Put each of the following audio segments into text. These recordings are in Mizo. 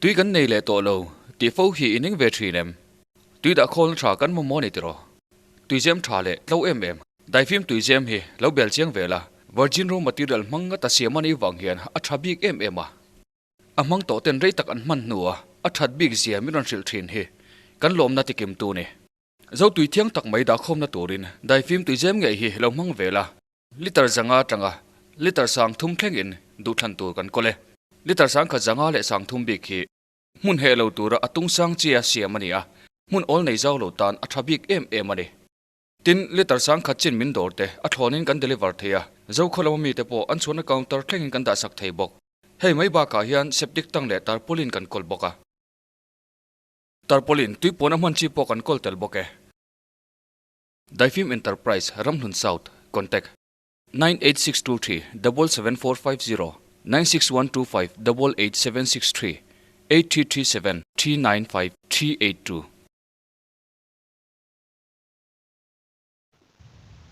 Tui kan nei leh tawh lo tih fo hi i ning ve thin em? Tui dah khawlna tha kan mamawh a ni tiraw? Tuizem tha leh tlo em em. Daifim tuizem hi lo bel chiang ve la, virgin raw material hmang ngata siam a nih vang hian a tha bik em em a. A hmang tawh ten rei tak an hman hnua a that bik zia min rawn hrilh thin hi kan lawmna tikim tu ni. Zo tui thiang tak mai dahkhawmna turin daifim tuizem ngei hi lo hmang ve la. Liter zanga atanga liter sang thum thlengin duhthlan tur kan kawl e. Liter sang khat zanga leh sang thum bik hi hmun heh lo tura a tung sang chia siam a ni a, hmun awl nei zau lo tan a tha bik em em a ni. Tin, liter sang khat chin min dawr te a thlawnin kan deliver thei a, Zokhaw lama mite pawh an chhuahna counter thlengin kan dahsak thei bawk. Hei mai bakah hian septic tank leh tarpaulin kan kawl bawk a. Tarpaulin tui puan a hman chi pawh kan kawl tel bawk e. Daifim Enterprise, Ramhlun South, Contact, 98623 77450 96125 88763 8337 395 382.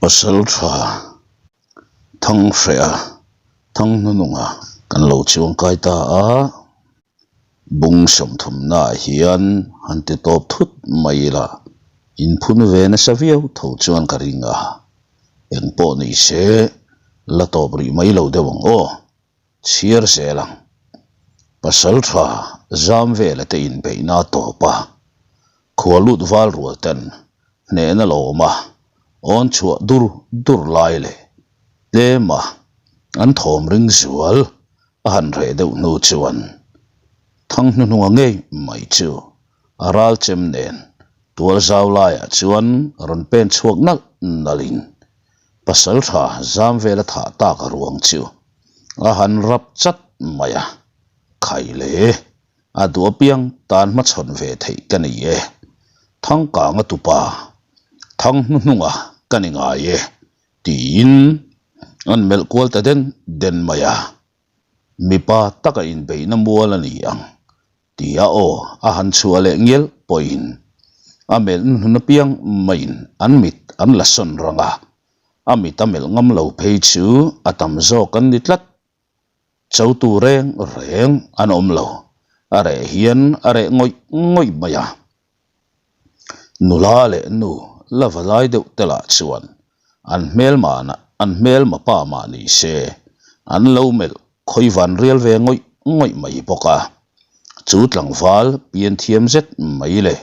Pasal tha thang hreh a, thang hnununga kan lo chuang kai ta a, Bung sawmthumnaah hian han ti tawp thut mai ila, inphun ve nasa viau tho chuan ka ring a. Eng pawh ni se, la tawp rih mai lo deuh ang aw, chhiar zel ang. Pasal tha zam vela te inbeihna a tawp a, khua lut val rual ten hnehna lawm a, awn chhuah dur dur lai leh tlem a, an thawm ring zual A han reh deuh hnu chuan thang hnuhnunga ngei mai chu a ral chem nen tual zau laiah chuan rawn pen chhuak nalh nalhin pasal tha zam vela thah tak a ruang chu a han rap chat mai a, khai le a duh apiang tan hmachhawn ve theih ka ni e, Thangkanga tupa thang hnuhnunga ka ni ngai e. Tiin an melh kual ta den den mai a, mipa taka inbeihna mual a ni ang tia aw a han chhuah leh ngial pawhin a melh hnun apiang maiin an mit an la sawn rang a, a mit a melh ngam lo phei chu a tam zawk an ni tlat. Chotu reng reng an awm lo, a reh hian a reh ngawih ngawih mai a. Nula leh nu la va lai deuh te lah chuan an hmelmana an hmelma pa mah ni se an lo melh khawi van rial ve ngawih ngawih mai bawk a. Chu tlangval pian thiam zet mai leh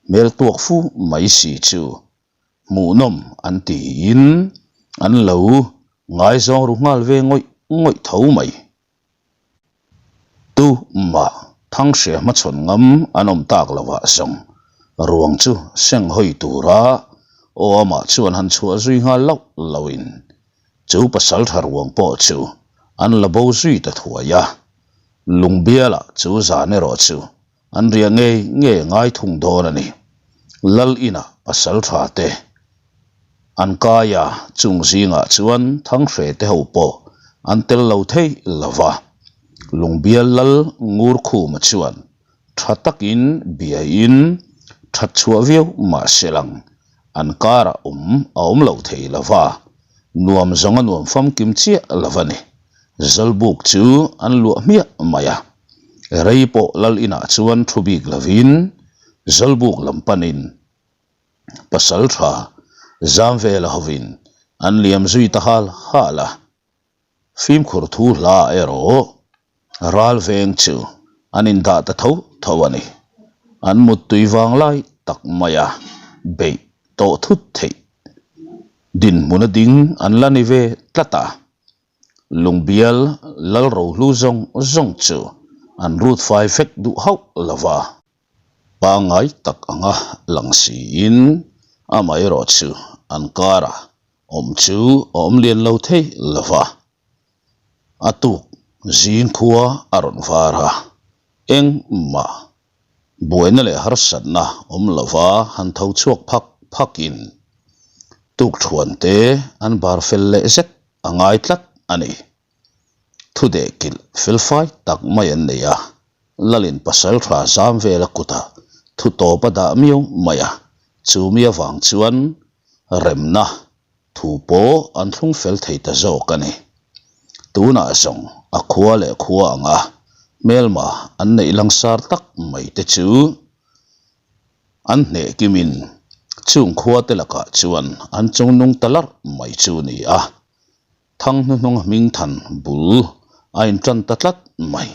hmel tuak fu mai si chu hmuhnawm an tiin an lo ngaizawng ru nghal ve ngawih ngawih tho mai. Tu mah Thanghreh hmachhawn ngam an awm tak lo ah zawng ruang chu seng hawi tura aw amah chuan han chhuah zui nghal loh loh in chu pasaltha ruang pawh chu an la bo zui ta thuai a. Lungbiala chu zan erawh chu an riah ngei ngei ngai thung dawn a ni. Lal inah pasaltha te An kai a, chung zingah chuan Thanghreh te ho pawh an tel lo thei lo va. Lungbial lal ngur khuma chuan tha takin biain that chhuah viau mah se lang an karah awm a awm lo thei lo va, nuam zawng a nuam famkim chiah lo va ni. Zawlbuk chu an luah hmiah mai a, rei pawh lal inah chuan thu bik lovin Zawlbuk lam panin Pasal tha zam vel a hovin an liam zui ta hal hal a, fimkhur thu hla erawh ral veng chu an indah ta tho tho a ni. An muttui vang lai tak maia beih tawh thut theih dinhmun a ding an la ni ve tlat a, Lungbial lal rohlu zawng zawng chu an rut fai vek duh hauh lo va. Pangngai tak anga lang siin amaherawh chu an karah awm chu a awm lian lo thei lo va. A tuk zing khua a rawn var a, engmah buaina leh harsatna awm lova han tho chhuak phak phakin tukthuan te an bar fel leh zet a ngai tlat a ni. Thu deh kilh felfai tak mai an nei a, Lalin pasal tha zam vela kutah thu tawp a dah miau mai a, chumi avang chuan remna thu pawh an thlung fel thei ta zawk a ni. Tunah zawng a khua leh khua anga Hmelma an neih langsar tak mai te chu an hneh kimin chung khua te lakah chuan an chungnung ta larh mai chu a ni a. Thang hnuhnung hming than bul a intan ta tlat mai.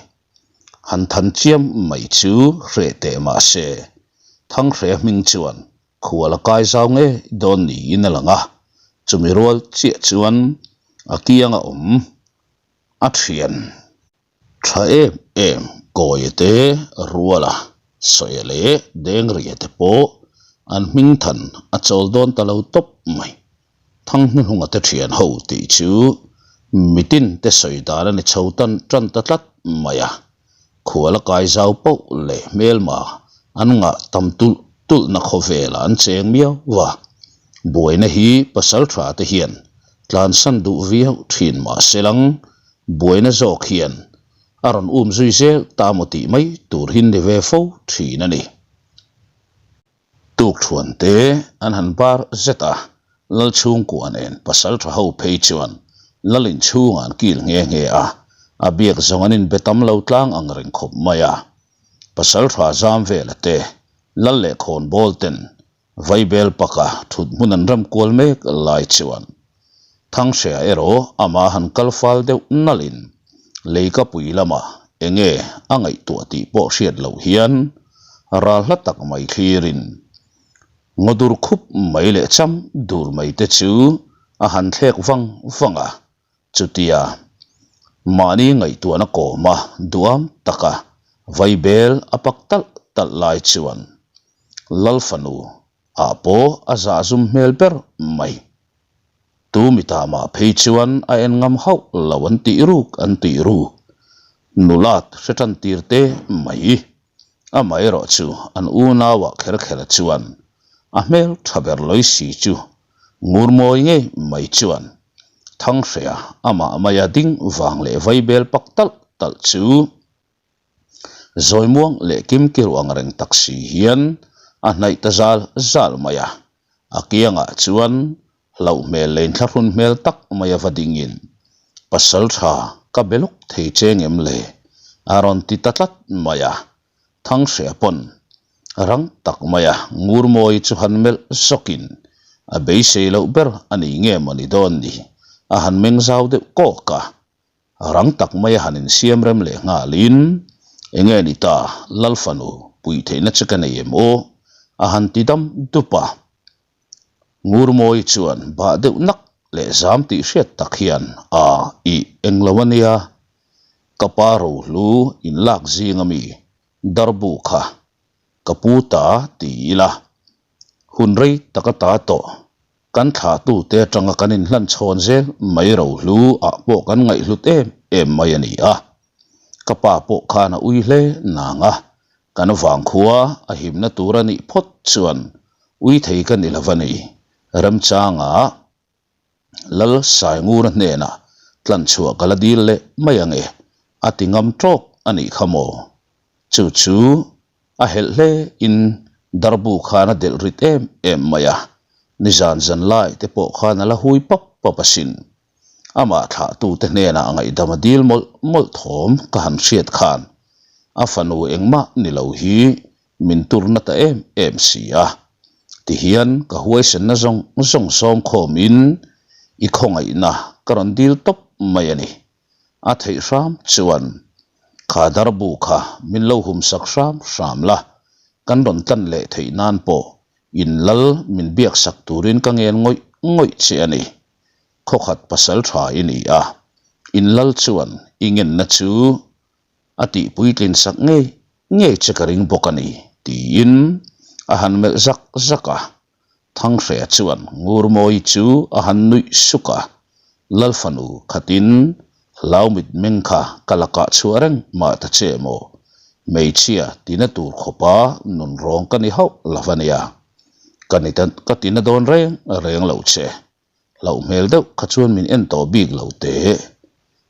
Han than chiam mai chu hreh teh mah se, Thanghreh hming chuan khual a kai zau ngei dawn niin a lang a, chumi rual chiah chuan a kiang a awm a thian. Tha em em Kawia te Ruala Sawia leh Dengria te pawh an hming than a chawl dawn ta lo tawp mai. Thanghnuhnunga te thian ho tih chu mitin te sawi dan a ni chho tan tan ta tlat mai a, khual a kai zau poh leh hmelma an ngah tam tulh tulhna khawvelah an cheng miau va. Buaina hi pasal tha te hian tlansan duh viau thin mah se lang buaina zawk hian a rawn um zui zel ta maw tih mai tur hi ni ve fo thin a ni. Tukthuan te an han bar zet a, Lal chhungkua nen pasal tha ho phei chuan Lal inchhungah an kil nghe nghe a, a biak zawng an inbe tam lo tlang ang reng khawp mai a. Pasal tha zam vela te, Lal leh khawnbawl ten Vaibel paka thut hmun an ram kual mek lai chuan Thanghreh erawh amah han kal fal deuh nalhin leikapui lamah enge a ngaihtuah tih pawh hriat loh hian ral hla tak mai thlirin ngaw dur khup mai leh cham dur mai te chu a han thlek vang vang a, chutia mahni ngaihtuahna kawma duam taka Vaibel a pak talh talh lai chuan Lal fanu ah pawh a zahzum hmel ber mai. Tu mitah mah phei chuan a en ngam hauh lo an tih ruk an tih ruk. Nulat hre tan tir te mai. Amaherawh chu an unauah kher kher chuan a hmel tha ber lawi si chu ngur mawi ngei mai chuan Thanghrea amah maia ding vang leh vaibel pak talh talh chu Zawimuang leh kimkiru ang reng tak si hian a hnaih ta zal zal mai a, a kiangah chuan hlauh hmel leh inthlahrun hmel tak mai a va dingin, Pasal tha ka be lawk thei che ngem le? a rawn ti ta tlat mai a, Thanghria pawn rang tak maia Ngurmawi chu han melh zawkin a beisei loh ber a ni nge maw ni dawn ni, a han meng zau deuh kawk a. Rang tak mai a han insiam rem leh nghalin, Enge ni ta, Lal fanu, puih theihna che ka nei em aw? a han ti dam dup a. Ngurmawi chuan bah deuh nak leh zam tih hriat tak hian, A, ih, englo a nia, ka pa rohlu inlak zing ami darbu kha ka pu ta ti ila, hun rei tak a ta tawh, kan thlahtute atanga kan inhlan chhawn zel mai rohlu ah pawh kan ngaihhlut em em mai a ni a. Ka pa pawh khan a ui hle nang a, kan vangkhua a himna tur a nih phawt chuan ui thei ka ni lo a ni, remchangah Lal Saingura hnenah tlanchhuah ka la dil leh mai ange, a ti ngam tawk a nih kha maw? Chu chu a helh hle in darbu khan a delh rit em em mai a, nizan zan lai te pawh khan a la hui pap pap asin. Amah thlahtute hnenah ngaihdam a dil mawlh mawlh thawm ka han hriat khan a fanu engmah ni lo hi min turna ta em em si a, tihian ka huaisenna zawng zawng sawm khawmin i khawngaihna ka rawn dil tawp mai a ni. A theih hram chuan kha darbu kha min lo humsak hram hram la, kan rawn tlan leh theih nan pawh in lal min biaksak turin ka ngen ngawih ngawih che a ni. Khawkhat pasal tha i ni a, in lal chuan i ngenna chu a tih puitlin sak ngei ngei che ka ring bawk a ni, tiin a han melh zak zak a. Thanghrea chuan Ngurmawi chu a han nuih suk a, Lal fanu khatin hlau mit meng kha ka lakah chhuah reng mah ta che maw? Hmeichhia tina tur khawpa nun rawng ka ni hauh lo a nia, ka ni ka tina dawn reng reng lo che. Hlauh hmel deuh kha chuan min en tawh bik lo teh.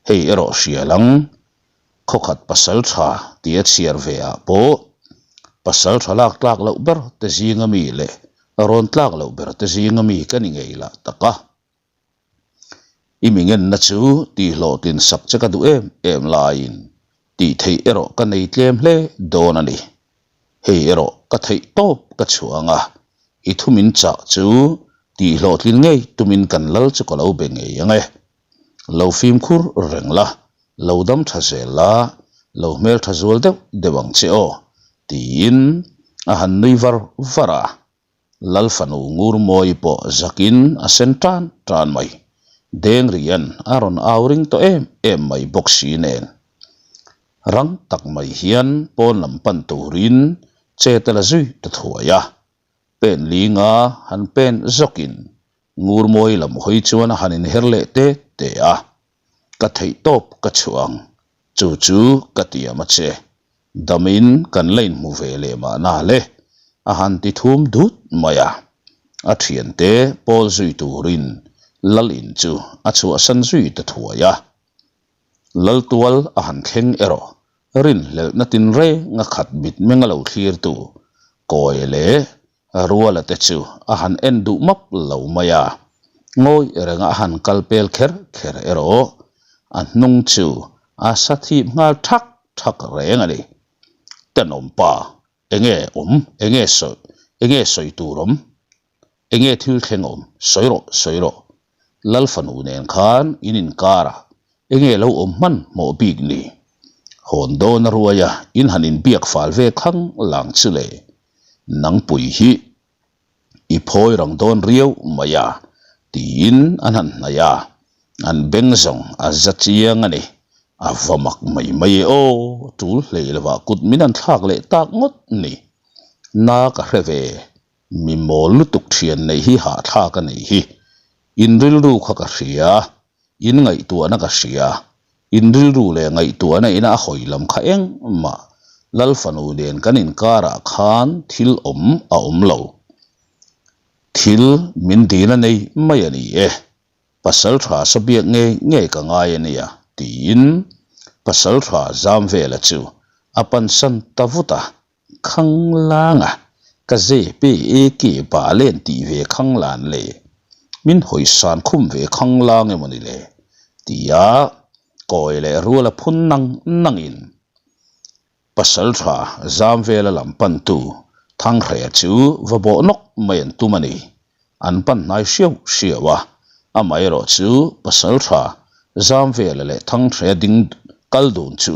Hei erawh hria lang, khawkhat pasal tha tia chhiar ve ah pawh pasal tha lak tlak loh ber te zinga mi leh rawn tlak loh ber te zinga mi ka ni ngei lah tak a. I mi ngenna chu tihhlawhtlin sak che ka duh em em laiin. Tih theih erawh ka nei tlem hle dawn a ni. Hei erawh ka theih tawp ka chhuah ang a, i thu min chah chu tih hlawhtlin ngei tumin kan lal chu ka lo be ngei ang e. Lo fimkhur reng la, lo dam tha zel la, lo hmel tha zual deuh deuh ang che aw, tiin a han nui var var a. Lal fanu Ngurmawi pawh zakin a sen tan tan mai. Dengrian a rawn au ring tawh em em mai bawk si nen. Rang tak mai hian pawn lam pan turin chet a la zui ta thuai a. Pen linga han pen zawkin Ngurmawi lam hawi chuan a han inher leh te te a. Ka theih tawp ka chhuah ang, chu chu ka tiam a che. Damin kan la inhmu ve leh mahna le, a han ti thum dut mai a. A thiante pawl zui turin Lal in chu a chhuahsan zui ta thuai a. Laltual a han thleng erawh rinhlelhna tinreng a khat mitmeng a lo thlirtu Kawi leh Ruala te chu a han en duh map lo mai a, ngawi renga a han kal pel kher kher erawh a hnung chu a sa thip nghal thak thak reng a ni. Tenawm pa, enge awm, enge sawi, enge sawi tur awm, enge thil thleng awm, sawi rawh, sawi rawh. Lal fanu nen khan in inkar a, enge lo awm hman hmawh bik ni? Hawn dawn a ruai a, in han inbiak fal ve khang lang chu le. Nangpui hi i phawi rang dawn riau mai a, tiin an han hnaih a, an beng zawng a za chiang a ni. A va mak mai mai e aw, tul hlei lovah kut min han thlak leh tak ngawt ni. Na ka hre ve, mi mawl lutuk thian neih hi hahthlak a nih hi. In rilru kha ka hria, In ngaihtuahna ka hria. In rilru leh ngaihtuahna ina a hawi lam kha engmah Lal fanu nen kan inkarah khan thil awm a awm lo. Thil min dil a nei mai a ni e. Pasal tha sa biak ngei ngei ka ngai a nia, tiin pasal tha zam vela chu a pansan ta vut a. Khanglang a, ka ze pe e ke ba len tih ve khanglan le, min hawisan khum ve khanglang emaw ni le? tia kawi leh rual a phun nang nangin pasal tha zam vela lam pantu Thanghrea chu va bawh nawk mai an tum a ni. An pan hnai hriau hriau a, amaherawh chu pasal tha zam vela leh Thanghrea ding kal dun chu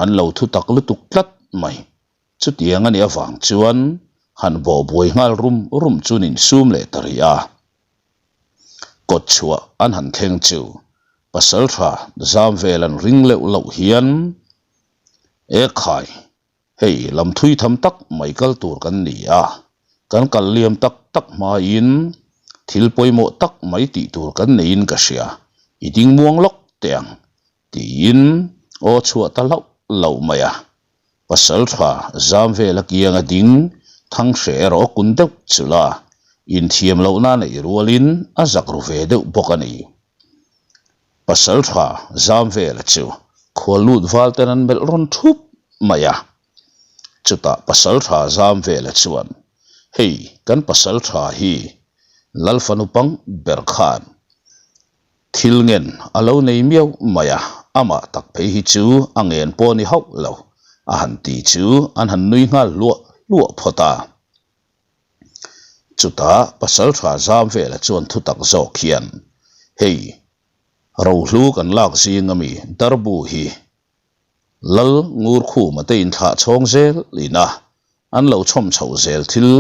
An lo thu tak lutuk tlat mai. Chutiang a nih avang chuan han bawh buai nghal rum rum chu an insum leh ta rih a. Kawt chhuah an han thleng chu pasal tha zam vel an ring leuh loh hian, E khai, hei lam thui tham tak mai kal tur kan ni a, kan kal liam tak tak hmain thil pawimawh tak mai tih tur kan neiin ka hria, i ding muang lawk teh ang Tiin aw chhuah ta hlauh loh mai a. Pasal tha zam vel a kiang a ding thang hre erawh a kun deuh chulh a, inthiam lohna neih rualin a zak ru ve deuh bawk a ni. Pasal tha zam vela chu khual lut val ten an melh rawn thup mai a. Chutah pasal tha zam vela chuan, Hei kan pasal tha hi Lal fanu pang ber khan Thil ngen a lo nei miau mai a, amah tak phei hi chu a ngen pawh a ni hauh lo, a han ti chu an han nui nghal hluah hluah phawt a. Chutah Pasaltha zam vela chuan thutak zawk hian, Hei, rohlu kan lak zing ami Darbu hi Lal Ngurkhuma te inthlah chhawng zel ina an lo chhawm chhoh zel thil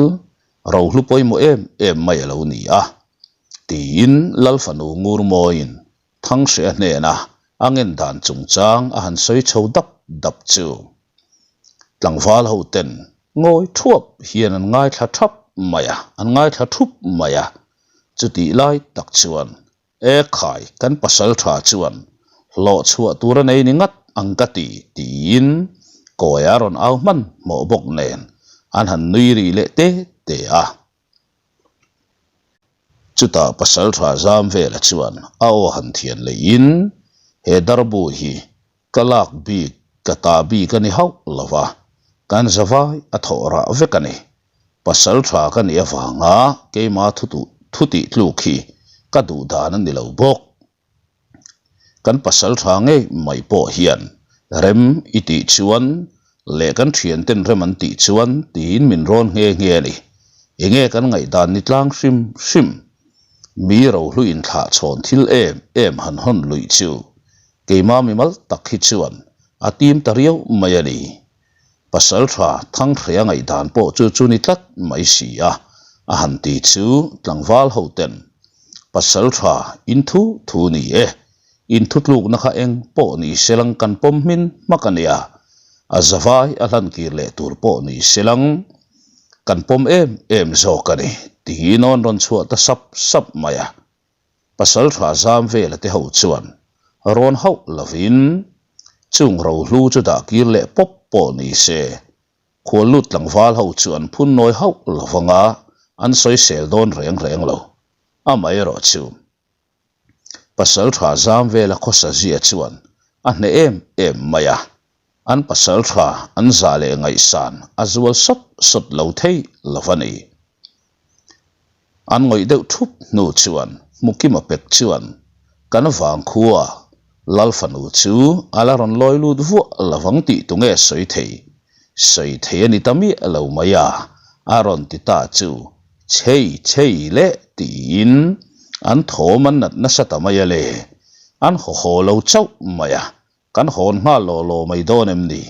rohlu pawimawh em em mai a lo ni a, tiin Lal fanu Ngurmawiin Thanghrea hnena a ngen dan chungchang a han sawi chho dap dap chu tlangval ho ten ngawi thuap hian an ngaithla thap mai a, an ngaithla thup mai a, chutih lai tak chuan E khai, kan pasal tha chuan hlawh chhuah tur a nei ni ngat ang ka ti, tiin kawi a rawn au hman hmawh bawk nen an han nui rih leh te te a. Chutah pasal tha zam vela chuan a aw han thian leihin, He darbu hi ka lak bik, ka ta bik a ni hauh lo va, kan zavai a thawh rah vek a ni. Pasal tha ka nih avanga keima thu tih tluk hi ka duh dan a ni lo bawk. Kan pasal tha ngei mai pawh hian Rem i tih chuan leh kan thianten rem an tih chuan tiin min rawn nghe nghe a ni. Enge kan ngaihdan ni tlang hrim hrim? Mi rohlu inthlah chhawn thil em em han hawn luih chu keima mimal tak hi chuan a tim ta riau mai a ni. Pasal tha Thangthreia ngaihdan pawh chu chu ni tlat mai si a, a han ti chu tlangval hoten Pasal tha in thu thu ni e, in thutlukna kha eng pawh ni selang kan pawm hmin hmak a nia, a zavai a hlan kir leh tur pawh ni selang kan pawm em em zawk a ni tiin awn rawn chhuah ta sap sap mai a. Pasal tha zam vela te ho chuan rawn hauh lovin chung rohlu chu dah kir leh pawp pawh ni se, khual lut tlangval ho chu an phun nawi hauh lovanga an sawisel dawn reng reng lo. Amaherawh chu pasal tha zam vela khawsa zia chuan a hneh em em mai a, an pasal tha an zah leh ngaihsan a zual sawt sawt lo thei lo a ni. An ngawih deuh thup hnu chuan Hmukima pek chuan kan vangkhua Lal fanu chu a la rawn lawi lut vuah lovang tih tunge sawi thei? Sawi thei a ni ta miah lo mai a, a rawn ti ta chu chei chei leh tiin an thawm an nat nasa ta mai a le, an haw haw lo chauh mai a, Kan hawn nghal law law mai dawn em ni?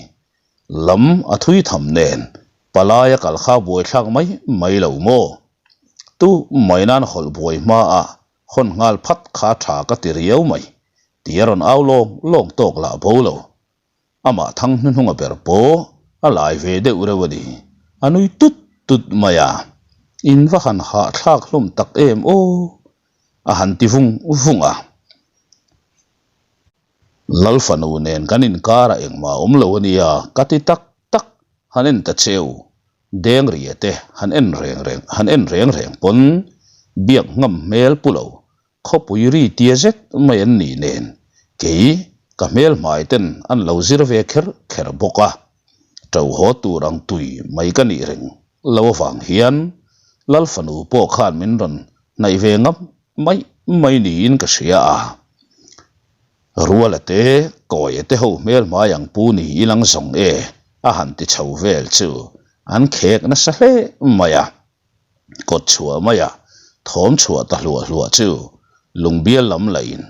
Lam a thui tham nen palai a kal kha buaithlak mai mai lo maw? Tu mai nan hawlh buai hma a hawn nghal phat kha tha ka ti riau mai ti a rawn au lawng lawng tawk lah bo lo. Amah thang hnuhnunga ber pawh a lai ve deuh reuh a ni. A nui tut tut mai a, In va han hahthlak hlawm tak em aw? a han ti vung vung a. Lal fanu nen kan inkar a engmah awm lo a nia ka ti tak tak, han en ta cheu, Dengria te han en reng reng han en reng reng pawn biak ngam hmel pu lo, khawpui ri tia zet mai an nih nen kei ka hmel hmai ten an lo zir ve kher kher bawk a, to haw tur ang tui mai ka nih reng lo avang hian Lal fanu pawh khan min rawn hnaih ve ngam mai mai niin ka hria a. Ruala te, Kawia te ho hmel hmai ang pu ni i lang zawng e a han ti chho vel chu an khek nasa hle mai a. Kawt chhuah maia thawm chhuah ta hluah hluah chu lungbial lam lahin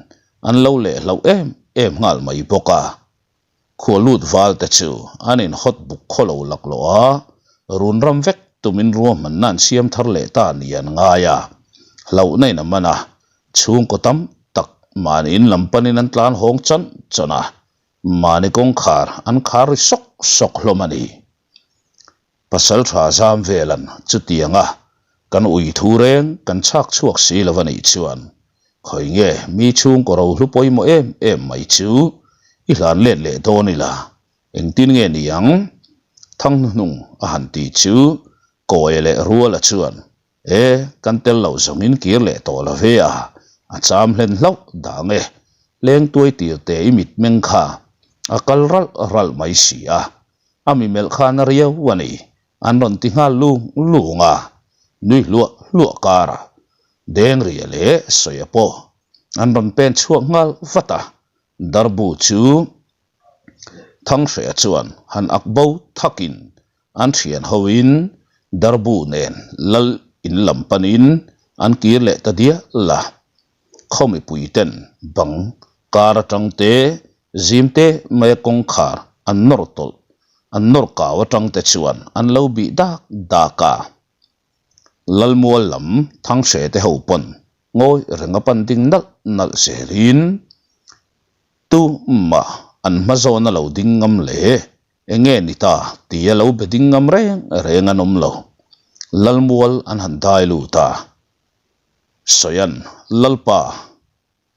an lo leh hlauh em em nghal mai bawk a. Khua lut val te chu an in hawt buk khaw lo laklawh a, run ram vek tumin ruahmanna an siam thar leh ta ni an ngai a, hlauhna in a man a, chhungkaw tam tak mahni in lam panin an tlan hawng chawn chawn a, mahni kawngkhar an khar ri sawk sawk hlawm a ni. Pasal tha zam velan chutianga kan ui thu reng kan chhak chhuak si lo a nih chuan khawi nge mi chhungkaw rohlu pawimawh em em mai chu i hlan let leh dawn ila engtin nge ni ang? Thanghnung a han ti chu Kawia leh Ruala chuan E, kan tel loh zawngin kir leh tawh lo ve a, a cham hlen hlauh dang e, leng tuai tir te i mitmeng kha a kal ralh ralh mai si a, a mi melh khan a riau a ni, an rawn ti nghal lung lung a, nui hluah hluah karah Dengria leh Sawia pawh an rawn pen chhuak nghal vat a, Darbu chu Thanghreh chuan han ak bo thakin An thian hoin Darbu nen lal in lam panin an kir leh ta dial a. Khaw mipui ten bang kar atang te, zim te maia kawngkhar an nawr tawlh, an nawr kau atang te chuan an lo bih dak dak a. Lalmual lam Thanghreh te ho pawn ngawi renga pan ding nalh nalh zelin tumah an hma zawna lo ding ngam leh Enge ni ta tia lo be ding ngam reng reng an awm lo. Lalmual an han dai lut a. Sawian, Lalpa,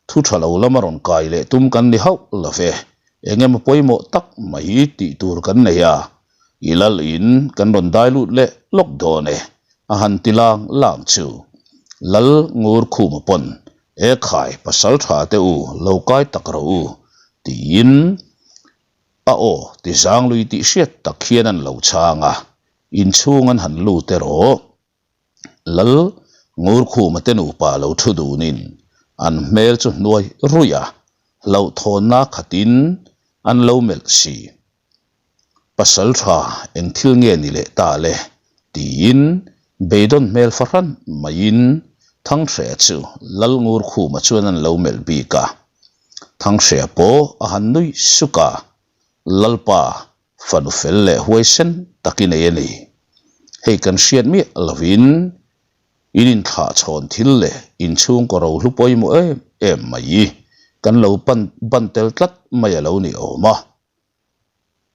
thu tha lo lama rawn kai leh tum kan ni hauh lo ve. Engemaw pawimawh tak mai tih tur kan nei a, i lal in kan rawn dai lut leh lawk dawn e, a han ti lang lang chu. Lal ngur khuma pawn, E khai, pasal tha te u, lo kai tak rawh u, tiin A aw, ti zanglui tih hriat tak hian an lo chhang a, inchhung an han lut erawh Lal Ngurkhuma te nupa lo thu dunin an hmel chu hnuai ruih a, hlauhthawnna khatin. an lo melh si. Pasal tha eng thil nge ni leh ta le? tiin beidawn hmel fahran maiin Thanghreh chu Lal Ngurkhuma chuan an lo melh bik a. Thanghreh pawh a han nui suk a, Lalpa fanu fel leh huaisen tak i nei a ni. Hei kan hriat miah lovin in inthlah chhawn thil leh inchhungkaw rohlu pawimawh em em mai kan lo pan ban tel tlat mai a lo ni awm a.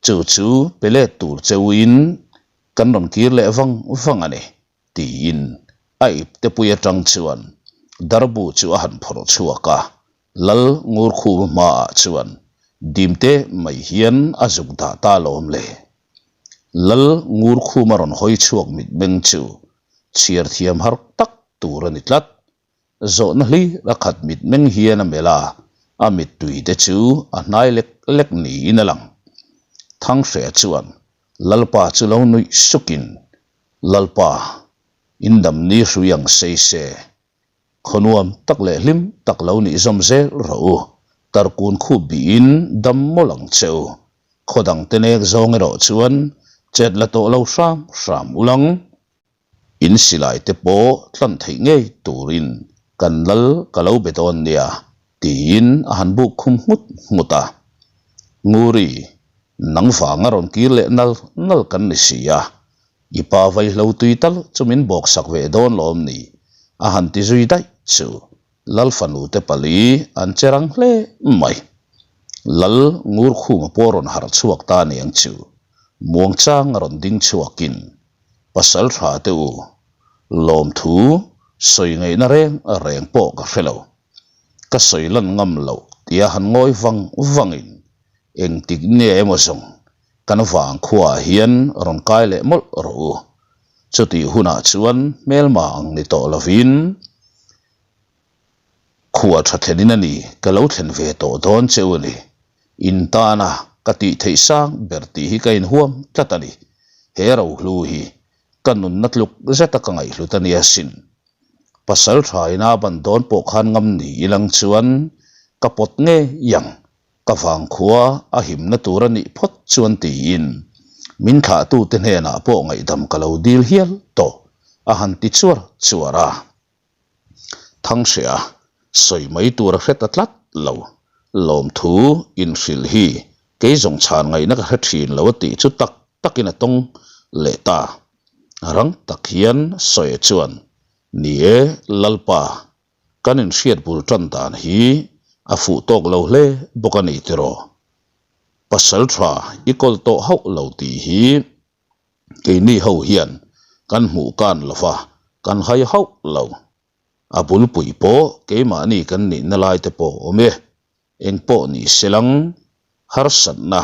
Chu chu pe let tur cheuin kan rawn kir leh vang vang a ni, tiin a iptepui atang chuan darbu chu a han phawrh chhuak a, Lal Ngurkhuma hmaah chuan dimte mai hian a zuk dah ta lawm le. Lal Ngurkhuma rawn hawi chhuak mitmeng chu chhiar thiam har tak tur a ni tlat. Zawhna hlir a khat mitmeng hian a melh a, a mittui te chu a hnai lek lek niin a lang. Thanghreh chuan Lalpa chu lo nuih sukin, Lalpa, in damni hrui ang sei se, Khawnuam tak leh hlim tak lo nih zawm zel rawh u, tarkun khup bihin dam mawlh ang che u. Khaw dangte nek zawng erawh chuan chet la tawh lo hram hram ulang. In silai te pawh tlan theih ngei turin kan lal ka lo be dawn nia, tiin a han buk khum nghut nghut a. Nguri, nang vanga rawn kir leh nal nal kan ni si a, I pa vaihlo tui tal chu min bawk sak ve dawn lawm ni? A han ti zui daih chu Lal fanu te pali an che rang hle mai. Lal Ngurkhuma pawh rawn harh chhuak ta niang chu muangchang a rawn ding chhuakin pasal tha te u lawmthu sawi ngaihna reng reng pawh ka hre lo. Ka sawi lan ngam loh tia han ngawi vang vangin engtik nge emaw zawng Kan vangkhuaah hian rawn kai leh mawlh rawh u. Chutih hunah chuan hmelma ang ni tawh lovin khua tha thlenin a ni ka lo thlen ve tawh dawn che u a ni. In tana ka tih theih sang ber tih hi ka inhuam tlat a ni. He rohlu hi ka nunna tluk zeta ka ngaihhlut a nia sin. Pasal tha ina ban dawn pawh khan ngam ni ilang chuan ka pawt ngei ang. Ka vangkhua a himna tur a nih phawt chuan tiin min thlahtute hnenah pawh ngaihdam ka lo dil hial tawh a han ti chuar chuar a. Thanghreh a sawi mai tur a hre ta tlat lo. Lawmthu inhrilh hi kei zawng chhan ngaihna ka hre thin lo a tih chu tak takin a tawng leh ta. Rang tak hian sawi chuan, Ni e, Lalpa, Kan inhriat bul tan dan hi a fuh tawk lo hle bawk a ni tiraw? Pasal tha i kawl tawh hauh lo tih hi keini ho hian kan hmuh kan lo va, kan hai hauh lo. A bulpui pawh keimahni kan nihna lai te pawh awm e. Engpawh ni selang harsatna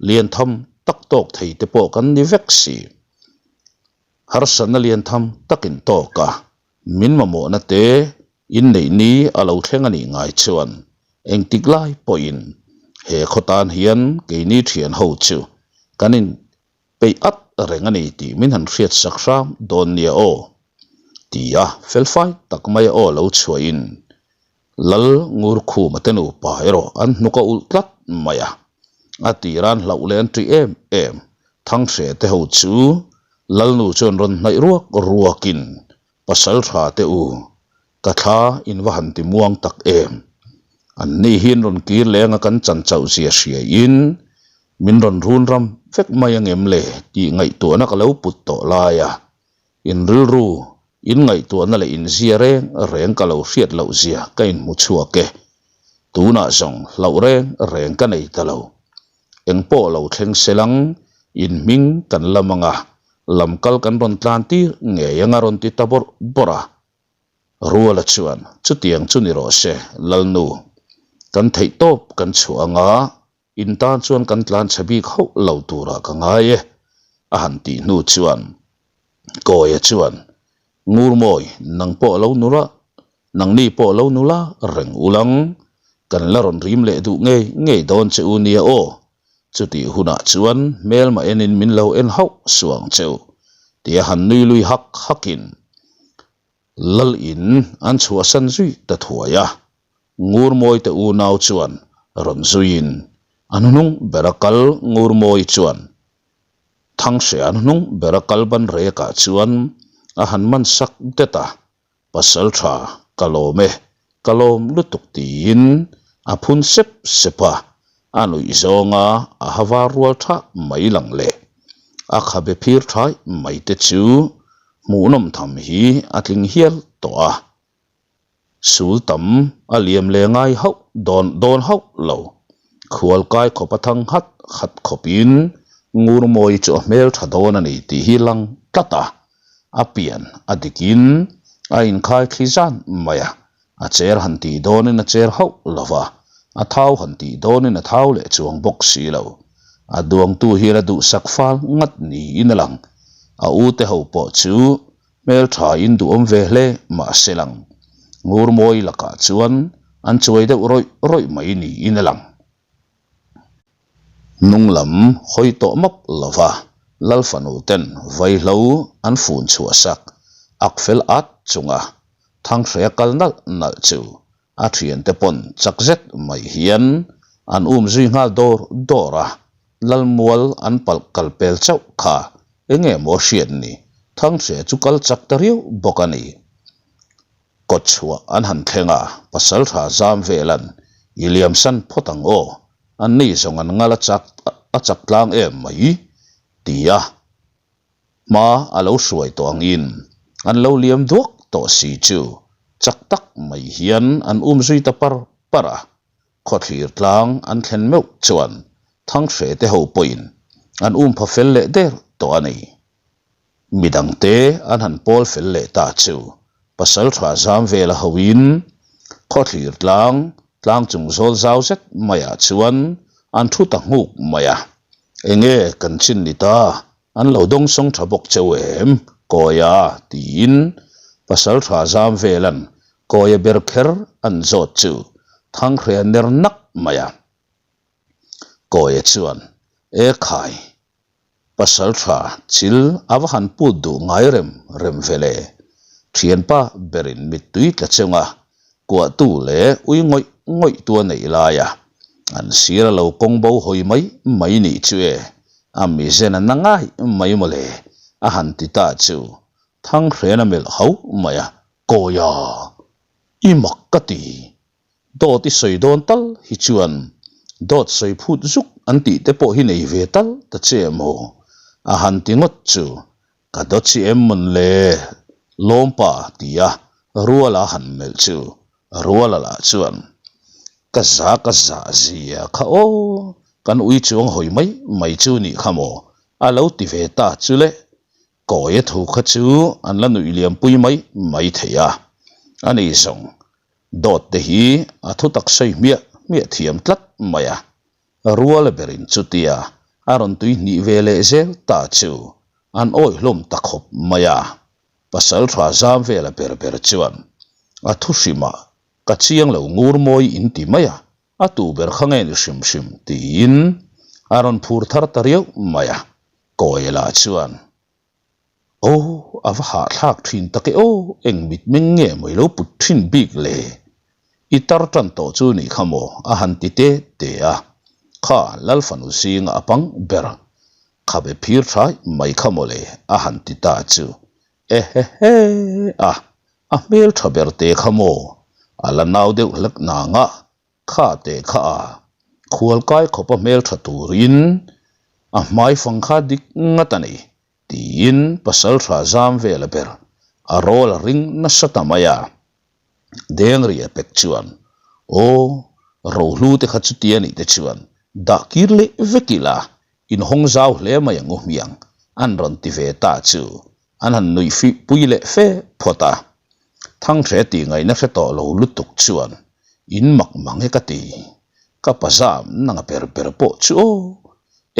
lian tham tak tawk thei te pawh kan ni vek si. Harsatna lian tham takin tawk a, min mamawhna te inneih ni a lo thleng a nih ngai chuan engtik lai pawhin he khaw tan hian keini thian ho chu kan in peih at reng a ni tih min han hriat sak hram dawn nia aw tia felfai tak mai a aw lo chhuahin Lal Ngurkhuma te nupa erawh an hnuk a ulh tlat mai a, a tiran hlauh leh an ṭih em em. Thanghreh te ho chu Lalnu chuan rawn hnaih ruak ruakin, Pasal tha te u, ka thla in va han ti muang tak em. An ni hi an rawn kir leng a kan chan chauh zia hriaiin min rawn run ram vek mai angem le tih ngaihtuahna ka lo put tawh lai a, In rilru, in ngaihtuahna leh in zia reng reng ka lo hriat loh zia ka inhmu chhuak e. Tunah zawng hlauh reng reng ka nei ta lo. Eng pawh lo thleng selang, in hming kan lam ang a, lam kal kan rawn tlan tir ngei ang a rawn ti ta bawrh bawrh a. Ruala chuan, Chutiang chu ni rawh se, Lalnu. Kan theihtawp kan chhuah ang a, In tan chuan kan tlan chhe bik hauh lo turah ka ngai e, a han tih hnu chuan Kawia chuan, Ngurmawi, nang pawh lo nula, nangni pawh lo nula reng ulang, kan la rawn rim leh duh ngei ngei dawn che u nia aw, chutih hunah chuan hmelma enin min lo en hauh suh ang che u, tia han nui lui hak hakin Lal in an chhuahsan zui ta thuai a, Ngurmawite unau chuan rawn zuiin. A hnuhnung bera kal Ngurmawi chuan Thanghreh a hnuhnung bera kal ban rekah chuan a han man sak det a, Pasal tha, ka lawm e, ka lawm lutuk tiin a phun sep sep a, a nuih zawnga a ha var rual tha mai lang leh a khabe phir thai mai te chu hmuhnawm tham hi a tling hial tawh a. Sul tam a liam leh ngai hauh dawn dawn hauh lo. Khualkai khawp a thang nghat khat khawpin Ngurmawi chu a hmel tha dawn a ni tih hi lang tlat a, a pian a dikin a inkhai thli zan mai a, a cher han tih dawnin a cher hauh lo va, a thau han tih dawnin a thau leh chuang bawk si lo. A duangtu hian a duhsak fal ngat niin a lang. A ute ho pawh chu Hmeltha in duhawm ve hle mahse lang. Ngurmawi lakah chuan an chuai deuh rawih rawih mai niin a lang. Hnung lam hawi tawh map lova Lal fanu ten vaihlo an fun chhuah sak ak fel at chunga Thanghrea kal nalh nalh chu A thiante pawn chak zet mai hian an um zui nghal dawr dawr a, Lalmual an palh kal pel chauh kha enge maw hriat ni, Thanghreh chu kal chak ta riau bawk a ni. Kawtchhuah an han thleng a, Pasaltha zam velan i liamsan phawt ang aw, anni zawng an ngal a chak a chak tlang em mai ti a. Hma a lo hruai tawh angin an lo liam duak tawh si chu chak tak mai hian an um zui ta par par a, khawthlir tlang an thlen meuh chuan Thanghreh te ho pawhin an um pha fel leh der tawh a ni. Midangte an han pawl fel leh ta chu Pasaltha zam vela hoin khawthlir tlang tlang chung zawl zau zet maiah chuan an thu ta nghuk mai a, Enge kan chin ni ta? An lo dawngsawng tha bawk cheu em? Kawia tiin pasal tha zam velan Kawia ber kher an zawt chu Thanghreh ner nak mai a. Kawia chuan, E khai, pasal tha chil a va han put duh ngai rem rem ve le. Thianpa berin mittui tla chunga kuahtu leh ui ngawih ngawih tu a neih lai a, an sir a lo kawng bo hawi mai mai nih chu e, a mizen a na ngai mai mawle, a han ti ta chu Thanghren a melh hauh mai a, Kawia, i mak ka ti, dawt i sawi dawn tal hi chuan dawt sawi phut zuk an tih te pawh hi nei ve tal ta che maw, a han ti ngawt chu Ka dawt chi em mawn le? Lawmpa ti a Ruala han melh chu Ruala lah chuan ka za ka zah zia kha aw, kan ui chuang hawi mai mai chu nih kha maw a lo ti ve ta chu le. Kawia thu kha chu an la nuih liam pui mai mai thei a, ani zawng dawt te hi a thu tak sawi hmiah hmiah thiam tlat mai a. Ruala berin chutia a rawn tui hnih ve leh zel ta chu an awih hlawm ta khawp mai a, pasal tha zam vela ber ber chuan a thu hrimah ka chiang lo ngur mawi in ti mai a, a tu ber kha nge ni hrim hrim tiin a rawn phur thar ta riau mai a, Kawela chuan Aw, a va hahthlak thin tak e aw, eng mitmeng nge maw i lo put thin bik le? I tar tan tawh chu nih kha maw? a han ti te te a. Kha, Lal fanu zinga a pang ber, khabe phir thai mai kha maw le? a han ti ta chu. Ehehe a, a hmel tha ber te kha maw? A la nau deuh hlek nangah Kha teh kha a, khualkai khawpa hmeltha turin a hmai fang kha dik ngat a ni, tiin pasaltha zam vela ber a rawl a ring nasa ta mai a. Dengria pek chuan, Aw, rohlu te kha chutia nih te chuan dah kir leh vek ila, inhawng zau hle mai ang u hmiang, an rawn ti ve ta chu an han nuih fih pui leh fe phawt a. Thangthre tih ngaihna hre tawh lo lutuk chuan in mak mang e ka ti. Ka pa zam nanga ber ber pawh chu aw,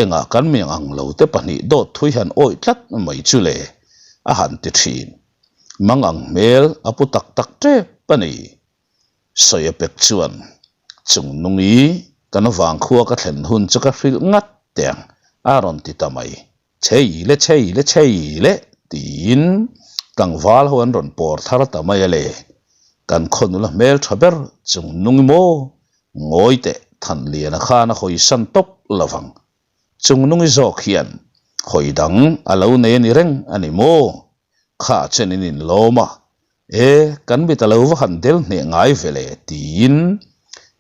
engah kan miang ang lo te pahnih dawt thui han awih tlat mai chu le, a han ti thin. Mang ang hmel a pu tak tak tep a ni. Sawia pek chuan chung nungi kan vangkhua ka thlen hun chu ka hrilh ngat teh ang a rawn ti ta mai. Chei le chei le chei le tiin tlangval ho an rawn pawr thar ta mai a le. Kan khaw nula hmel tha ber chung nung i maw? Ngawi teh. Thanliana khan a hawisan tawp lovang. Chungnungi zawk hian hawi dang a lo nei a ni reng a ni maw? Kha chen in inlawm a, E, kan mit a lo va han del hneh ngai ve le tiin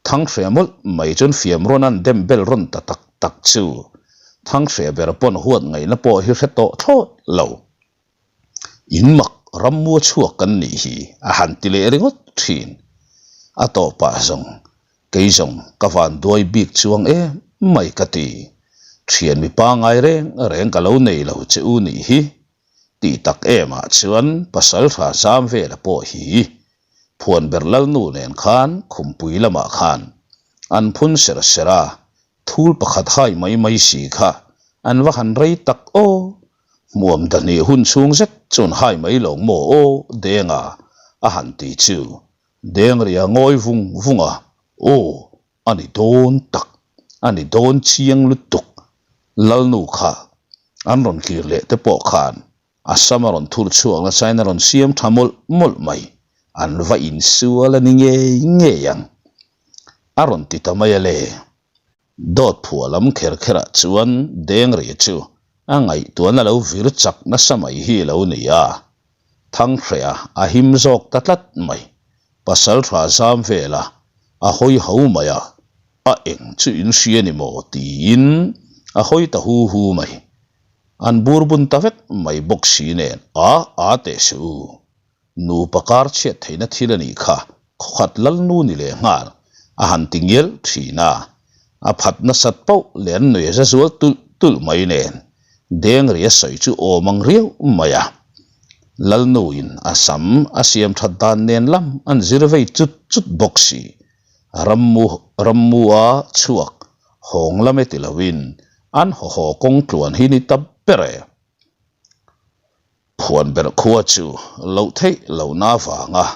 Thanghreh mawlh mai chuan fiam rawn an dem bel rawn ta tak tak chu Thanghreh ber pawn huat ngaihna pawh hi hre tawh thlawt lo. In mak rammua chhuak kan nih hi a han ti leh ringawt thin. A tawpah zawng kei zawng ka van duai bik chuang em mai ka ti. Thian mi pangai reng reng ka lo nei lo che u nih hi. Tih tak emah chuan pasaltha zam vela pawh hi Phuanber Lalnu nen khan khumpui lamah khan an phun ser ser a, thul pakhat hai mai mai si kha an va han rei tak aw! Hmuam dahnih hun chhung zet chuan hai mai lo maw aw Denga a han ti chu Dengria ngawi vung vung a, aw a ni dawn tak, a ni dawn chiang lutuk Lalnu kha an rawn tlir leh te pawh khan a sam a rawn thur chhuak nasain a rawn siam tha mawlh mawlh mai, an va insual a ni ngei ngei ang a rawn ti ta mai a le. Dawt phuah lam kher kherah chuan Dengria chu a ngaihtuahna lo vir chak nasa mai hi a lo ni a, Thanghrehah a him zawk ta tlat mai. Pasal tha zam vela a hawi ho mai a, a eng chu in hria ni maw tiin a hawi ta hu hu mai. An bur bun ta vek mai bawk si nen a a teh suh u. Nupa kar chhiat theihna thil a nih kha, khawkhat lalnu ni leh nghal a han ti ngial thin a. A phat nasat pauh leh an nui a za zual tulh tulh mai nen Dengri a sawi chu awm ang riau mai a. Lalnuin a sam a siam that dan nen lam an zir vei chut chut bawk si. Rammu Rammua chhuak hawng lam e ti loin an haw haw kawng tluan hi ni ta ber e. Phuan ber khua chu loh theih lohna avanga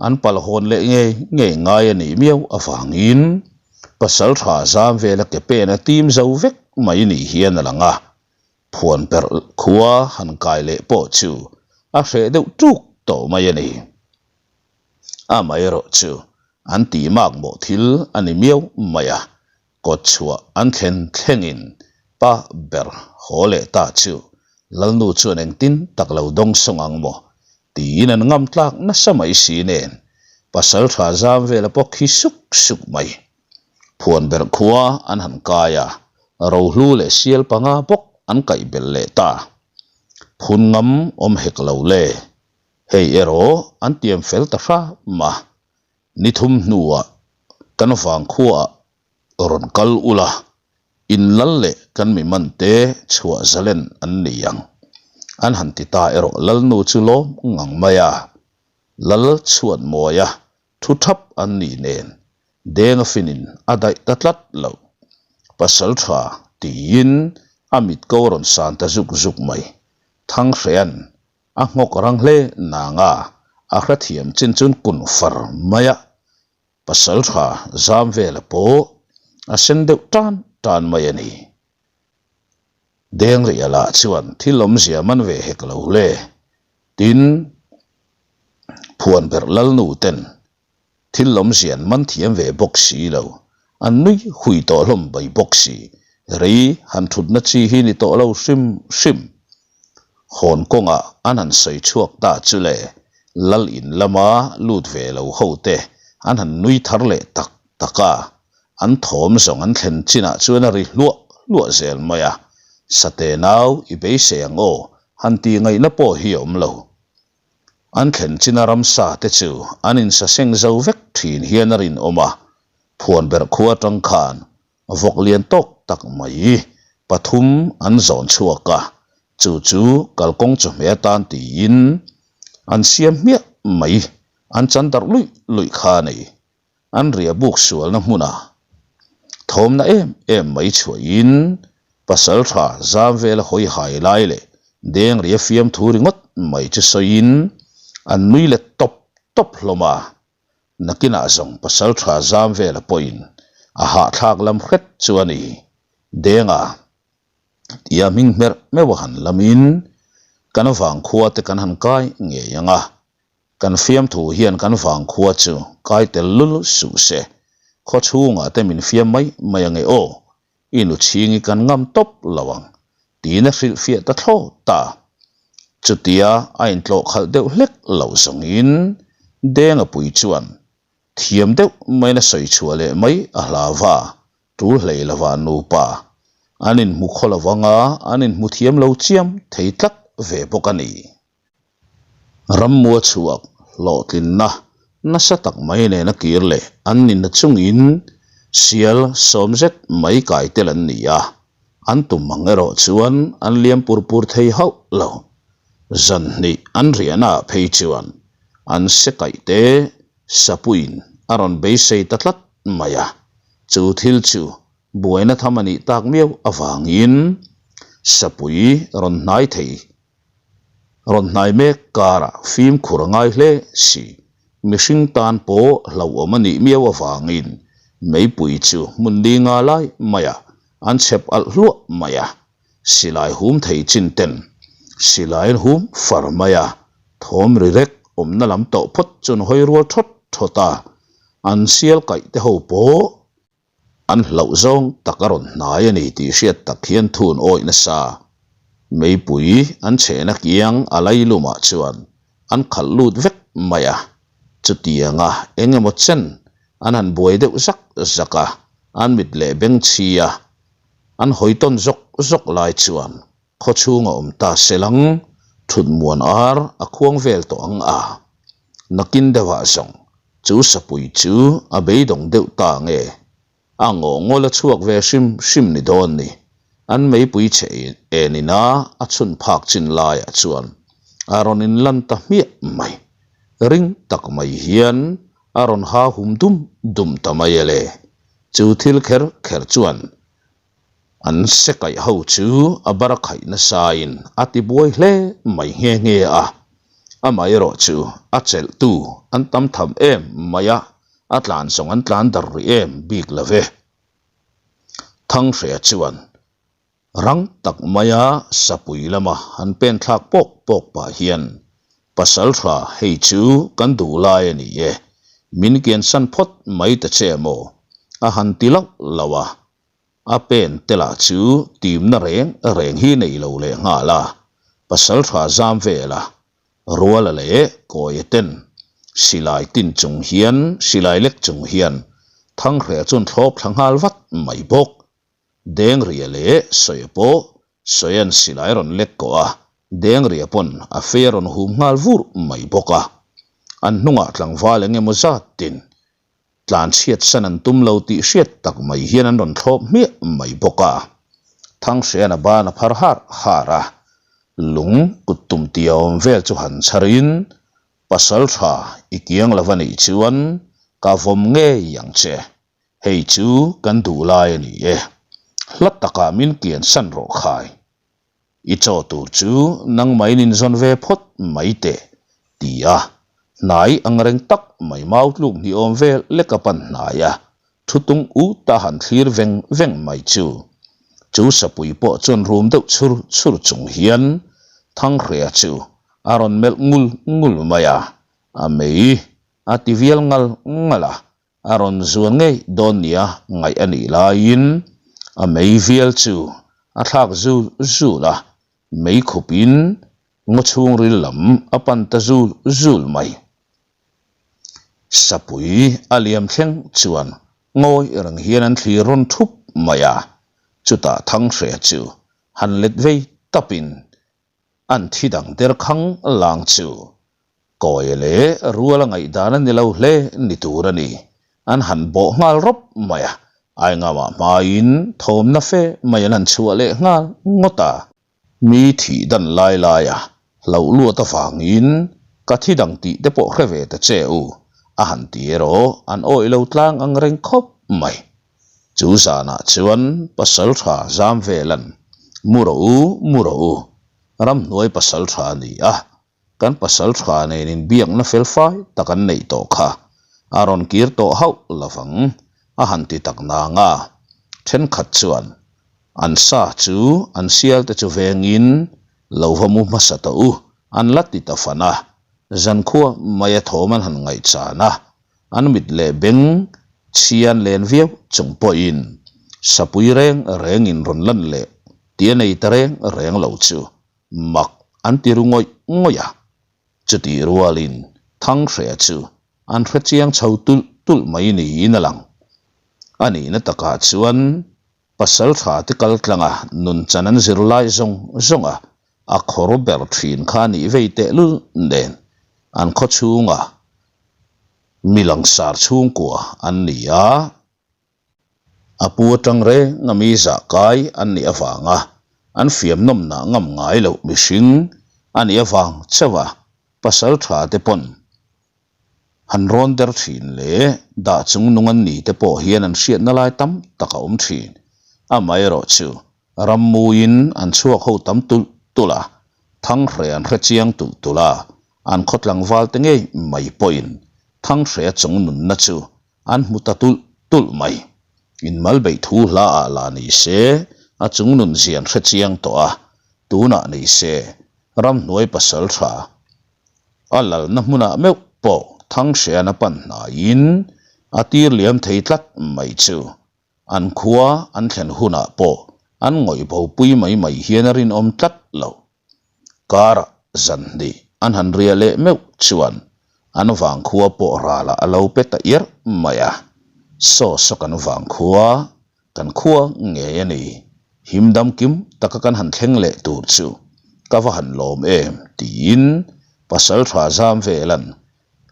an pal hawn leh ngei ngei ngai a nih miau avangin pasal tha zam vela ke pen a tim zo vek mai ni hian a lang a, phuan ber khua han kai leh pawh chu a hreh deuh tuk tawh mai a ni. Amaherawhchu chu an tih makmawh thil a ni miau mai a, Kawt chhuah an thlen thlengin pa ber haw leh ta chu Lalnu chuan engtin tak lo dawng sawng ang maw tiin an ngam tlak nasa mai si nen pasal tha zam vela pawh khi suk suk mai. Phuan ber khua an han kai a, rohlu leh sial panga bawk an kaih belh leh ta. Phun ngam awm hek lo le, hei erawh an tiam fel ta hram a, Ni thum hnuah kan vangkhuaah rawn kal ula, in lal leh kan mi mante chhuah zalen an ni ang. An han ti ta erawh Lalnu chu lawm ngang mai a, Lal chhuat mawia thu thap an nih nen Denga finin a daih ta tlat lo. Pasal tha tiin a mit ko rawn san ta zuk zuk mai. Thanghrea'n A nghawk rang hle nang a, a hrethiam chin chun kun far mai a, pasal tha zam vela pawh a sen deuh tan tan mai a ni. Dengria lah chuan thil awmzia man ve hek lo hle. Tin, Phuanberh Lalnu ten Thil lawmzia an man thiam ve bawk si lo, an nui hui tawh hlawm mai bawk si, rei han thutna chi hi ni tawh lo hrim hrim. Hawn kawngah an han sawi chhuak ta chu le, Lal in lama lut ve lo ho te an han nui thar leh tak tak a, an thawm zawng an thlen chinah chuan a ri hluah hluah zel mai a, Sate nau i beisei ang aw han tih ngaihna pawh hi a awm lo. An thlen china ramsa te chu an insaseng zo vek thin hian a rinawm a, Phuanberh khua atang khan vawk lian tawk tak mai pathum an zawn chhuak a, chu chu kalkawng chawhmeh atan tiin an siam hmiah mai, an chan darh luih luih kha a ni. An riah buk sualna hmunah thawmna em em mai chhuahin pasal tha zam vela hawi hai lai leh deng ria fiamthu ringawt mai chu sawiin an nui let tawp tawp hlawm a. Nakinah zawng pasal tha zam vela pawhin a hahthlak lam hret chu a ni. Denga tia hming hmerh meuh a han lamin kan vangkhua te kan han kai ngei ang a. Kan fiamthu hian kan vangkhua chu kai tel lul suh se. Khaw chhungah te min fiam mai mai ange aw, i nu chhingi kan ngam tawp lo ang, tiin a hrilhfiah ta thlawt a. Chutia a intlawh khalh deuh hlek loh zawngin Denga pui chuan thiam deuh maiin a sawi chhuah leh mai a hlau va, tul hlei lova nupa an inhmu khaw lo anga an inhmu thiam lo chiam thei tlat ve bawk a ni. Rammua chhuak hlawhtlinna nasa tak mai nena kir leh an nihna chungin sial sawm zet mai kai tel an ni a, an tum ang erawh chuan an liam pur pur thei hauh lo. Zan hnih an riahnaah phei chuan an se kaih te sapuiin a rawn beisei ta tlat mai a, chu thil chu buaina tham a nih tak miau avangin sapui rawn hnai thei Rawn hnai mek karah fimkhur a ngai hle si. Mihring tan pawh hlauhawm a nih miau avangin meipui chu hmun li nga lai maiah an chhep alh hluah mai a, silai hum thei chin ten silai an hum far mai a, thawm ri rek awmna lam tawh phawt chu an hawi rual thawt thawt a, an sial kaih te ho pawh An hlauh zawng tak a rawn hnai a ni tih hriat tak hian thun awih nasa. Meipui an chhehna kiang a lailumah chuan an khalh lut vek mai a, chutianga eng emaw chen an han buai deuh zak zak a, an mit leh beng chhi a, an hawi tawn zawk zawk lai chuan khaw chhung a awm ta se lang, thut muan ar a khuang vel tawh ang a, nakin deuhah zawng Chu sapui chu a beidawng deuh ta nge? A ngaw ngawl a chhuak ve hrim hrim ni dawn ni. An meipui chhe en ina a chhun phak chin laiah chuan a rawn inlan ta hmiah mai. Ring tak mai hian a rawn ha hum dum dum ta mai e le. Chu thil kher kher chuan An se kaih ho chu a bar khaih nasain a ti buai hle mai nghe nghe a, amaherawh chu a chelhtu an tam tham em mai a, a tlan zawng an tlan dar rih em bik lo ve. Thanghria chuan rang tak maia sapui lama han pen thlak pawk pawk pah hian, Pasaltha hei chu kan duh lai a ni e, min kiansan phawt mai ta che maw? a han ti lauh lauh a. A pen te lah chu timna reng reng hi nei lo leh nghal a, pasal tha zam vel a, Ruala leh Kawia ten silai tin chung hian silai lek chung hian Thanghreh chuan thlawp thla nghal vat mai bawk. Dengria leh Sawia pawh Sawia'n silai rawn lek kawh a, Dengria pawn a fei a rawn hum nghal vur mai bawk a. An hnungah tlangval eng emaw zat tin Tlan chhiat san an tum lo tih hriat tak mai hian an rawn thlawp hmiah mai bawk a. Thanghrehna ban a phar har har a, lung kut tum tia awm vel chu han chharin, Pasal tha i kiang lo a nih chuan ka vawm ngei ang che, hei chu kan duh lai a ni e, hla takah min kian san rawh khai. I chaw tur chu nangmahin inzawn ve phawt mai teh, ti a, hnai ang reng tak mai mau tluk hnih awm vel lek a pan hnai a, thu tung ut a han thlir veng veng mai chu. Chu sapui pawh chuan rum deuh chhur chhur chung hian Thanghrea chu a rawn melh ngul ngul mai a, a mei a ti vial ngal ngal a, A rawn zuan ngei dawn nia ngaih a nih laiin a mei vial chu a thlak zul zul a, mei khupin ngaw chhungril lam a pan ta zul zul mai. Sapui a liam thleng chuan ngawi reng hian an thlir rawn thup mai a, chutah Thanghre chu han let vei tapin an thi dang der khang lang chu Kawi leh rual a ngaihdan a ni lo hle ni tur a ni. An han bawh nghal rawp mai a, Aingamah hmaiin thawmna fe mai an han chhuah leh nghal ngawt a. Mi thih dan lai laia hlauh luat avangin ka thi dang tih te pawh hre ve ta che u, a han ti erawh an awih lo tlang ang reng khawp mai. Chu zanah chuan Pasaltha zam velan, Mu rawh u, mu rawh u, ramhnuai Pasaltha a ni a, Kan pasal tha nen inbiakna fel fai tak an neih tawh kha a rawn kir tawh hauh lovang a han ti tak nang a, thenkhat chuan an sa chu an sial te chu vengin lo va mu hmasa tawh u an la ti ta fan a, zankhua mai a thawm an han ngaihchan a, an mit leh beng. Chhian len viau chung pawhin sapui reng rengin rawn lan leh tih a nei ta reng reng lo chu mak an ti ru ngawih ngawih a. Chutih rualin Thanghreh chu an hre chiang chho tulh tulh mai niin a lang. A nihna takah chuan pasal tha te kal tlanga nun chan an zir lai zawng zawng a, a khawr ber thin kha nih vei tehlul nen an khaw chhunga mi langsar chhungkua an ni a. A pu atang reng a mi zah kai an nih avanga an fiam nawmnah ngam ngai loh mihring a nih avang chauh a pasal tha te pawn han rawn der thin leh dah chung nung an ni te pawh hian an hriatna lai tam tak a awm thin. Amaherawhchu rammuiin an chhuak ho tam tulh tulh a, Thanghreh an hre chiang tulh tulh a, an khaw tlangval te ngei mai pawhin Thanghreh chung nunna chu an hmu ta tulh tulh mai. Inmal beih thu hla ah lah ni se a chung nun zian hre chiang tawh a, tunah ni se ramhnuai pasal tha a lalna hmunah meuh pawh Thanghrehana pan hnaiin a tir liam thei tlat mai chu an khua an thlen hunah pawh an ngawih bopui mai mai hian a rinawm tlat lo. Karah zan hnih an han riah leh meuh chuan an vangkhua pawh ralah a lo pe ta iarh mai a. Saw saw kan vangkhua, kan khua ngei a ni. Him dam kim taka kan han thleng leh tur chu ka va han lawm em tiin pasal tha zam velan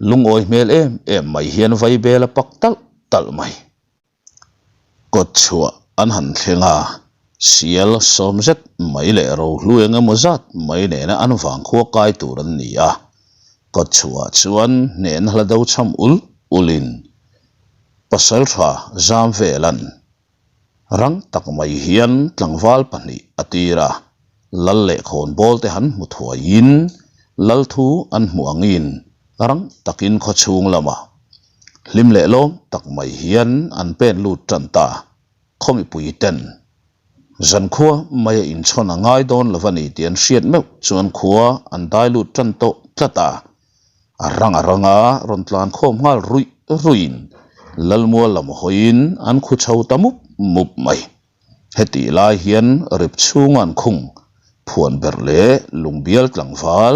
lungawi hmel em em mai hian vaibel a pak talh talh mai. Kawt chhuah an han thleng a, sial sawm zet mai leh rohlu eng emaw zat mai nena an vangkhua kai tur an ni a. Kawt chhuah chuan hnehna hla do cham ul ulin pasaltha zam velan rang tak mai hian tlangval pahnih a tir a, lal leh khawnbawl te han hmu thuaiin lal thu an hmuh angin rang takin khawchhung lamah Hlim leh lawm tak mai hian an pen lut tan ta. Khaw mipui ten zankhua maia inchhawn a ngai dawn lo a ni tih an hriat meuh chuan khua an dai lut tan tawh tlat a. A rang a rang a rawn tlan khawm nghal ruih ruihin Lalmual lam hawiin an khu chho ta mup mup mai. Hetih lai hian rip chhunga an khung phuan ber leh lungbial tlangval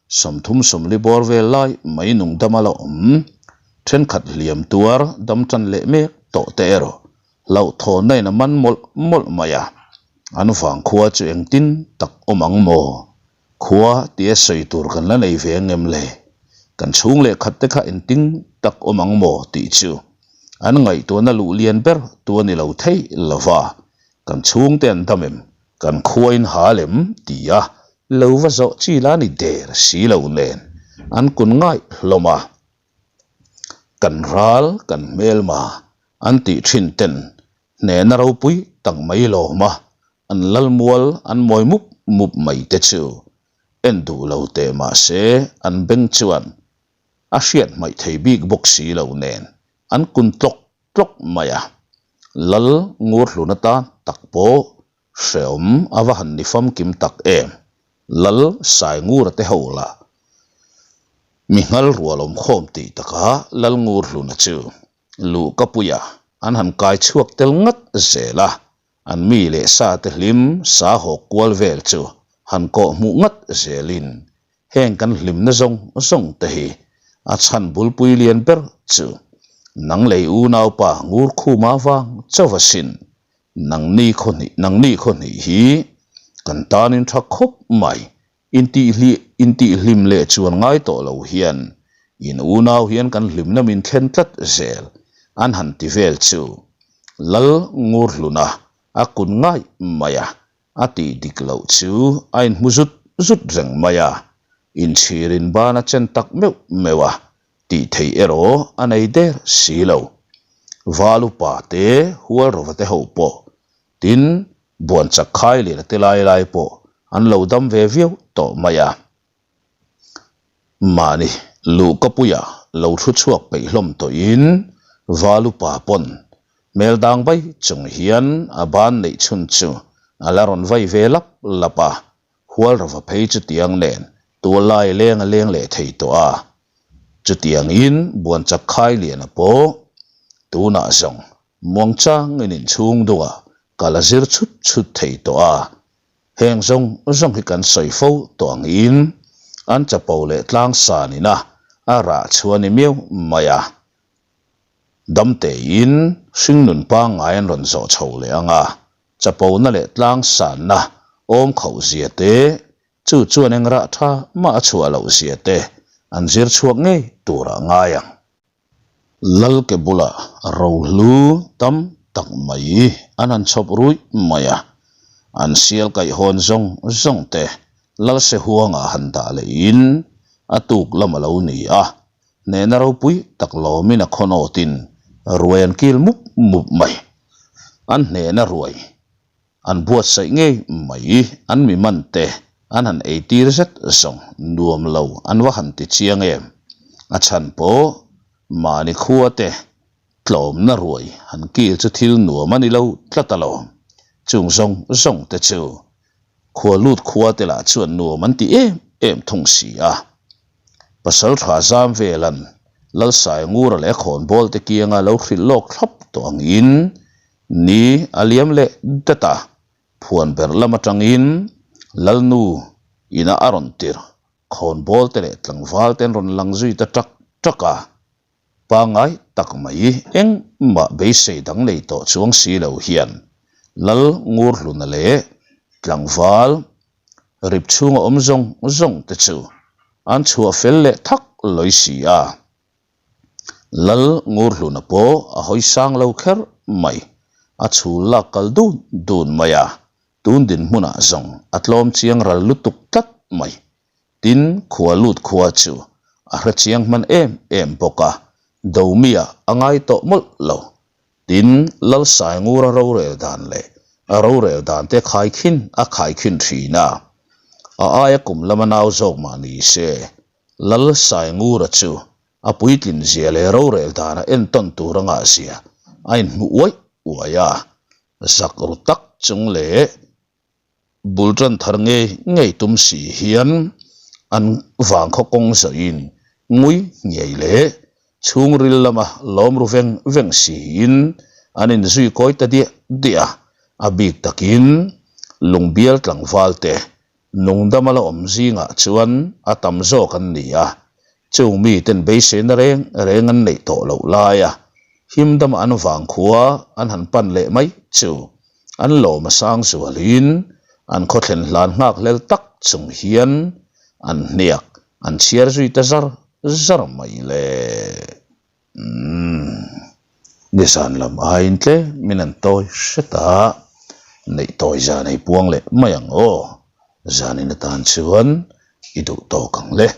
30 40 bawr vel lai mai nung dam a la awm. Thenkhat hliam tuar dam tan leh mek tawh te erawh hlauhthawnna in a man mawlh mawlh mai a. An vangkhua chu engtin tak awm ang maw? Khua tia sawi tur kan la nei ve angem le? Kan chhung leh khat te kha engtin tak awm ang maw tih chu an ngaihtuahna luh lian ber tu a ni lo thei lova. Kan chhungte an dam em? Kan khua in hal em? ti a lo va zawh chi la ni der si lo nen an kun ngaih hlawm a. Kan ral kan hmelma an tih thin ten hnehna ropui tak mai lawm a, an lalmual an mawi mup mup mai te chu en duh lo teh mah se an beng chuan a hriat hmaih thei bik bawk si lo nen an kun tlawk tlawk mai a. Lal ngur hlun atan tak pawh Hreawm a va han ni famkim tak em? Lal Saingura te ho lah mi nghal rual awm khawm tih takah Lal Ngurhluna chu luhkapuia an han kai chhuak tel ngat zel a, an mi leh sa te hlim sa hawk kual vel chu han kawh hmuh ngat zelin heng kan hlimna zawng zawng te hi a chhan bulpui lian ber chu nang lei unaupa Ngurkhuma vang chauh asin Nangni khaw hnih, nangni khaw hnih hi kan tanin tha khawp mai. Intihhlih, intihhlim leh chuan ngai tawh lo hian in unau hian kan hlimna min thlen tlat zel an han ti vel chu Lal Ngurhluna a kun ngaih mai a, a tih dik loh chu a inhmu zut zut reng mai a, inchhirin ban a chen tak meuh meuh a, Tih theih erawh a nei der si lo. Val upa te, Hualrova te ho pawh, tin, Buanchak khai leh te lai lai pawh an lo dam ve viau tawh mai a. Mahni luhkapuia lo thu chhuak peih hlawm tawhin Val upa pawn hmel dang bai chung hian a ban neih chhun chu a la rawn vai ve lap lap a. Hualrova phei chutiang nen tuallai leng a leng leh thei tawh a. Chutiangin Buanchak Khailiana pawh. Tunah zawng muangchangin inchhung dungah ka la zir chhut chhut thei tawh a. Heng zawng zawng hi kan sawi fo tawh angin an chapo leh tlang sanin a a rah chhuah ni miau mai a. Damtein hringnun pangngai an rawn zawh chho leh ang a, chapona leh tlang sanna awm khauh zia te, chu chuan eng rah tha mah a chhuah loh zia te an zir chhuak ngei turah ngai ang. Lal ke bulah rohlu tam tak mai an han chhawp ruih mai a, an sial kaihhawn zawng zawng te Lal Sehuangah han dah lehin a tuk lam a lo ni a, Hnehna ropui tak lawmin a khawnawtin ruai an kil mup mup mai. An hnehna ruai an buatsaih ngei mai, an mi man te an han eitir zet zawng nuam lo an va han ti chiang em. A chhan pawh mahni khua te tlawmna ruai han kil chu thil nuam a ni lo tlat alawm. Chung zawng zawng te chu Khua lut khua te lah chuan nuam an ti em em thung si a. Pasal tha zam velan Lalsai Ngura leh Khawnbawl te kianga lo hrilh lawk thlap tawh angin ni a liam leh dat a, phuan ber lam atangin Lalnu ina a rawn tir Khawnbawl te leh tlangval te an rawn lang zui ta ṭak ṭak a. Pangngai tak mai engmah beisei dang nei tawh chuang si lo hian Lal Ngurhluna leh tlangval rip chhunga awm zawng zawng te chu an chhuah fel leh thak lawi si a. Lal Ngurhluna pawh a hawi sang lo kher mai, a chhul lak kal dun dun mai a, tun dinhmunah zawng a tlawm chiang ral lutuk tlat mai. Tin, khua lut khua chu a hre chiang hman em em bawk a, Domia a ngai tawh mawlh lo. Tin, Lalsaingura rorel dan leh a rorel dan te khaikhin a khaikhin thin a. A aia kum lama nau zawk mah ni se, Lalsaingura chu a puitlin zia leh rorel dana entawn tur a ngah zia a inhmu uaih uaih a, zak ru tak chung leh Bul tan thar ngei ngei tum si hian an vangkhaw kawng zawhin ngui ngei leh chhungril lama lawm ru veng veng siin an inzui kawi ta diah diah a, a bik takin lungbial tlangval te nungdama la awm zingah chuan a tam zawk an ni a, chung miten beiseina reng reng an neih tawh loh laia himdama an vangkhua an han pan leh mai chu An lawm a sang zualin an khaw thlen hlan nghak hlel tak chung hian an hniak an chhiar zui ta zar zar mai le. Umm. Nizan lam aiin tlemin an tawi hret a, neih tawi zan ei puang leh mai ang aw. Zanin atan chuan i duh tawk ang le.